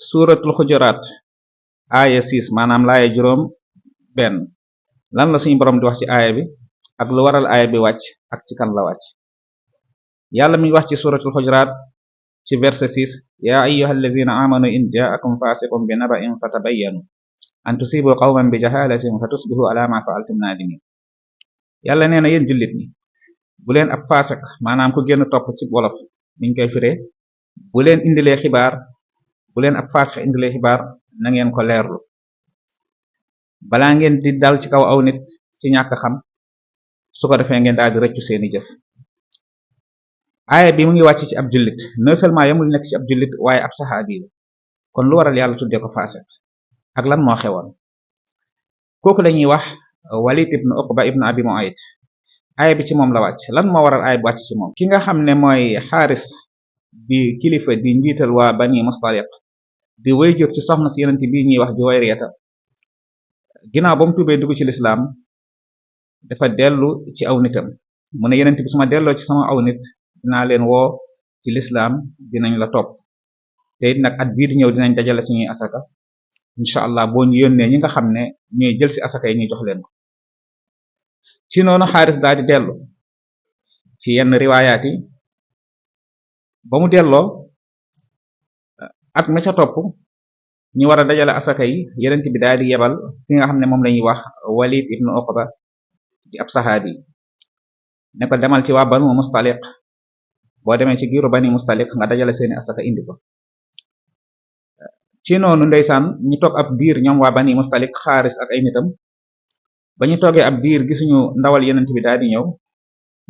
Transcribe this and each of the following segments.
suratul Hujurat aaya 6 maanaam laaya juróom benn lan la suñu borom di wax ci aaya bi ak lu waral aaya bi wàcc ak ci kan la wàcc. yàlla mi ngi wax ci suratul Hujurat ci verset 6 yaa ayyuhal lazina amanu in jaakum fasiqun bi naba'in fatabayyanu an tusibu qawman bi jahalatin fa tusbihu ala ma fa'altum nadimin. yàlla nee na yéen jullit ñi bu leen ab faasiq maanaam ku génn topp ci wolof niñ koy firee bu leen indilee xibaar bu leen ab faasiq indilee xibaar na ngeen ko leerlu balaa ngeen di dal ci kaw aw nit ci ñàkk xam su ko defee ngeen daal di rëccu seeni jëf. aaya bi mu ngi wàcc ci ab jullit non seulement yamul nekk ci ab jullit waaye ab saxaabi la kon lu waral yàlla tuddee ko faasiq ak lan moo xewoon. kooku lañuy wax Walid ibn Uqba ibn Abi Mu'ayt. aaya bi ci moom la wàcc. lan moo waral aaya bi wàcc ci moom. ki nga xam ne mooy Xaaris di kilifa di njiital waa Bani Mustaliq di wayjur ci soxna si yenent bi ñuy wax Juwayriyata ginnaaw ba mu tuubee dugg ci lislaam dafa dellu ci aw nitam mu ne yenent bi suma delloo ci sama aw nit dinaa leen woo ci lislaam dinañ la topp te it nag at bii di ñëw dinañ dajale suñuy asaka incha allah boo ñu yónnee ñi nga xam ne ñuy jël si asaka yi ñu jox leen ko. ci noonu Xaaris daal di dellu ci yenn riwaayaat yi ba mu delloo at ma ca topp ñu war a dajale asaka yi yenent bi daal di yebal ki nga xam ne moom lañuy wax Walid ibnu Uqba di ab saxaabi ne ko demal ci waa Banu Mustaliq boo demee ci giiru Bani Mustaliq nga dajale seeni asaka indi ko. ci noonu ndeysaan ñu toog ab diir ñoom waa Bani Mustaliq Xaaris ak ay nitam ba ñu toogee ab diir gisuñu ndawal yenent bi daal di ñëw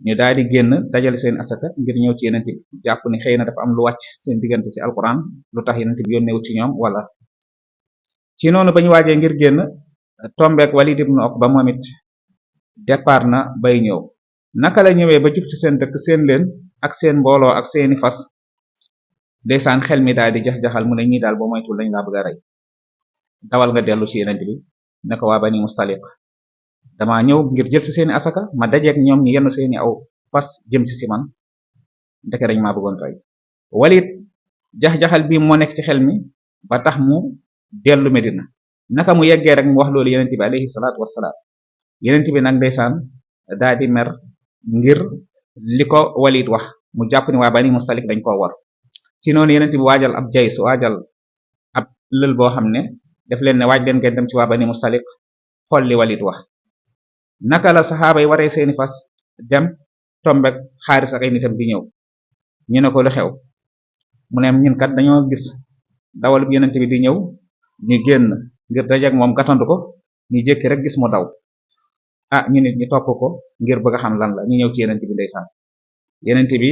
ñu daal di génn dajale seen asaka ngir ñëw ci yenent bi jàpp ni xëy na dafa am lu wàcc seen diggante ci alquran lu tax yenent bi yónneewut ci ñoom wala. ci noonu ba ñu waajee ngir génn tombeek Walid ibn Uqba moom it départ na bay ñëw. naka la ñëwee ba jub ci seen dëkk seen leen ak seen mbooloo ak seeni fas ndeysaan xel mi daal di jax-jaxal mu ne ñii daal boo moytul lañ laa bëgg a rey dawal nga dellu ci yenent bi ne ko waa Bani Mustaliq dama ñëw ngir jël ci seeni asaka ma dajeek ñoom ñu yenn seeni aw fas jëm ci man ndeke dañ maa bëggoon rey. Walid jax-jaxal bi moo nekk ci xel mi ba tax mu dellu Medina naka mu yeggee rek mu wax loolu yenent bi alayhi salaatu wassalaam yenent bi nag ndeysaan daal di mer ngir li ko Walid wax mu jàpp ni waa Bani Mustaliq dañ koo war. ci noonu yenent bi waajal ab jays waajal ab lël boo xam ne def leen ne waaj leen ngeen dem ci waa Bani Mustaliq xool li Walid wax. naka la saxaaba yi waree seeni fas dem tombek Xaaris ak ay nitam di ñëw ñu ne ko lu xew mu ne ñun kat dañoo gis dawalub yenent bi di ñëw ñu génn ngir dajeek moom gatandu ko ñu jékki rek gis mu daw ñu nit ñu topp ko ngir bëgg a xam lan la ñu ñëw ci yenent bi ndeysaan yenent bi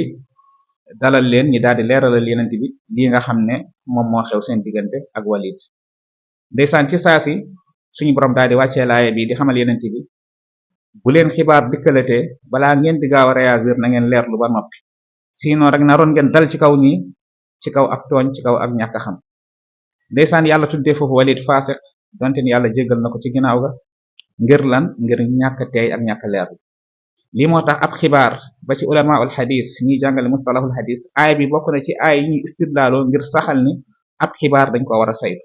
dalal leen ñi daal di leeralal yenent bi lii nga xam ne moom moo xew seen diggante ak Walid ndeysaan ci saa si suñu borom daal di wàccee laaya bi di xamal yenent bi bu leen xibaar dikkalatee balaa ngeen di gaaw a réagir na ngeen leerlu ba noppi sinon rek naroon ngeen dal ci kaw nii ci kaw ak tooñ ci kaw ak ñàkk a xam. ndeysaan yàlla tuddee foofu Walid faasiq donte ni yàlla jéggal na ko ci ginnaaw ga ngir lan ngir ñàkk teey ak ñàkk leerlu. lii moo tax ab xibaar ba ci ulamaul xadis ñiy jàngale mustalahul xadis aay bi bokk na ci aay ñuy istidlaaloo ngir saxal ni ab xibaar dañ ko war a saytu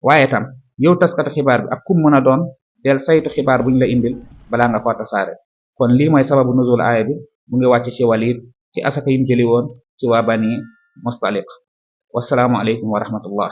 waaye tam yow taskatu xibaar bi ak kum mën a doon del saytu xibaar buñ la indil balaa nga ko tasaare. kon lii mooy sababu nuzul aaya bi mu ngi wàcc ci Walid ci asaka yim jëli woon ci waa Bani Mustaliq. wassalaamu aleykum wa rahmatullah.